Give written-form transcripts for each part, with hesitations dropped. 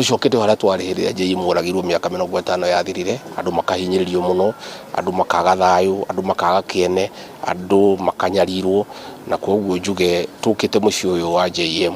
Tũcokete o harĩa twarĩ hĩndĩ ĩrĩa JM oragirwo mĩaka 50 yathirire, andũ makahinyĩrĩrio mũno, andũ makaga thayũ, andũ makaga kĩene, andũ makanyarirwo, na koguo njuge tũkĩte mũciĩ ũyũ wa JM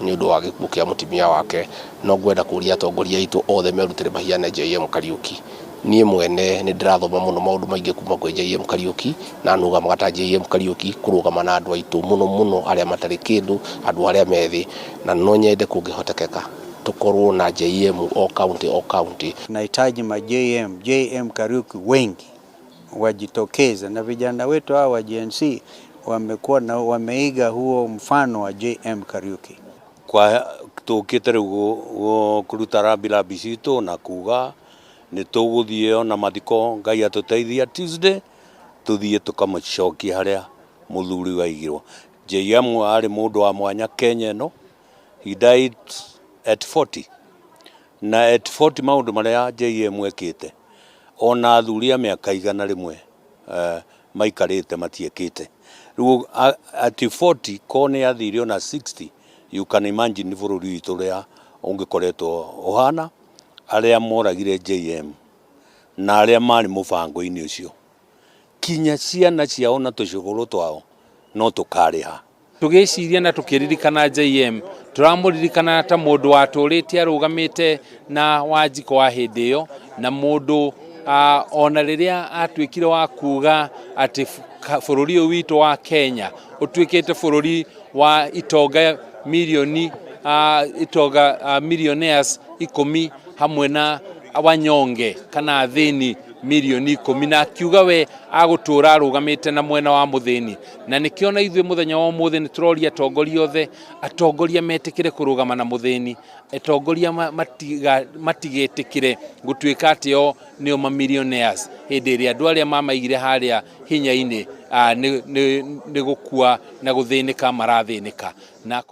nĩ ũndũ wa gĩkuũ kĩa mũtumia wake. No ngwenda kũria atongoria aitũ othe merutĩre mahiane JM Kariuki. Niĩ mwene nĩ ndĩrathoma mũno maũndũ maingĩ kuma kwĩ JM Kariuki, na nũgamaga ta JM Kariuki kũrũgama na andũ aitũ mũno mũno arĩa matarĩ kĩndũ, andũ arĩa me thĩ, na no nyende kũngĩhotekeka tũkorwo na JM o county o county. Tunahitaji ma JM, JM Kariuki wengi wajitokeze, na vijana wetu hawa wa Gen Z wamekuwa na wameiga huo mfano wa JM Kariuki. Kwa tũkĩte rĩu kũruta rambirambi citũ na kuga nĩ tũgũthiĩ ona mathiko, Ngai atũteithia, Tuesday tũthiĩ tũkamũcokia harĩa mũthuri waigirwo. JM arĩ mũndũ wa mwanya Kenya ĩno. He died at 40, na at 40 maũndũ marĩa JM ekĩte, ona athuri a mĩaka 100 maikarĩte matiekĩte. Rĩu at 40, ko nĩ athire ona 60, you can imagine bũrũri witũ ũrĩa ũngĩkoretwo ũhana. Arĩa moragire JM na arĩa marĩ mũbango-inĩ ũcio, kinya ciana ciao na tũcũgũrũ twao no tũkarĩha. Tũgĩciria na tũkĩririkana JM, tũramũririkana ta mũndũ watũrĩte arũgamĩte na Wanjikũ wa hĩndĩ ĩyo, na mũndũ ona rĩrĩa atuĩkire wa kuga atĩ bũrũri ũyũ witũ wa Kenya ũtuĩkĩte bũrũri wa itonga milioni itonga millionaires 10 hamwe na wanyonge kana athĩni milioni 10, na akiuga we agũtũra arũgamĩte na mwena wa mũthĩni. Na nĩkĩo na ithuĩ mũthenya wa ũmũthĩ nĩ tũroria atongoria othe, atongoria metĩkĩre kũrũgama na mũthĩni, atongoria matigetĩkĩre gũtuĩka atĩ o nĩo ma millionaires hĩndĩ ĩrĩa andũ arĩa mamaigire harĩa hinya-inĩ nĩ gũkua na gũthĩnĩka marathĩnĩka na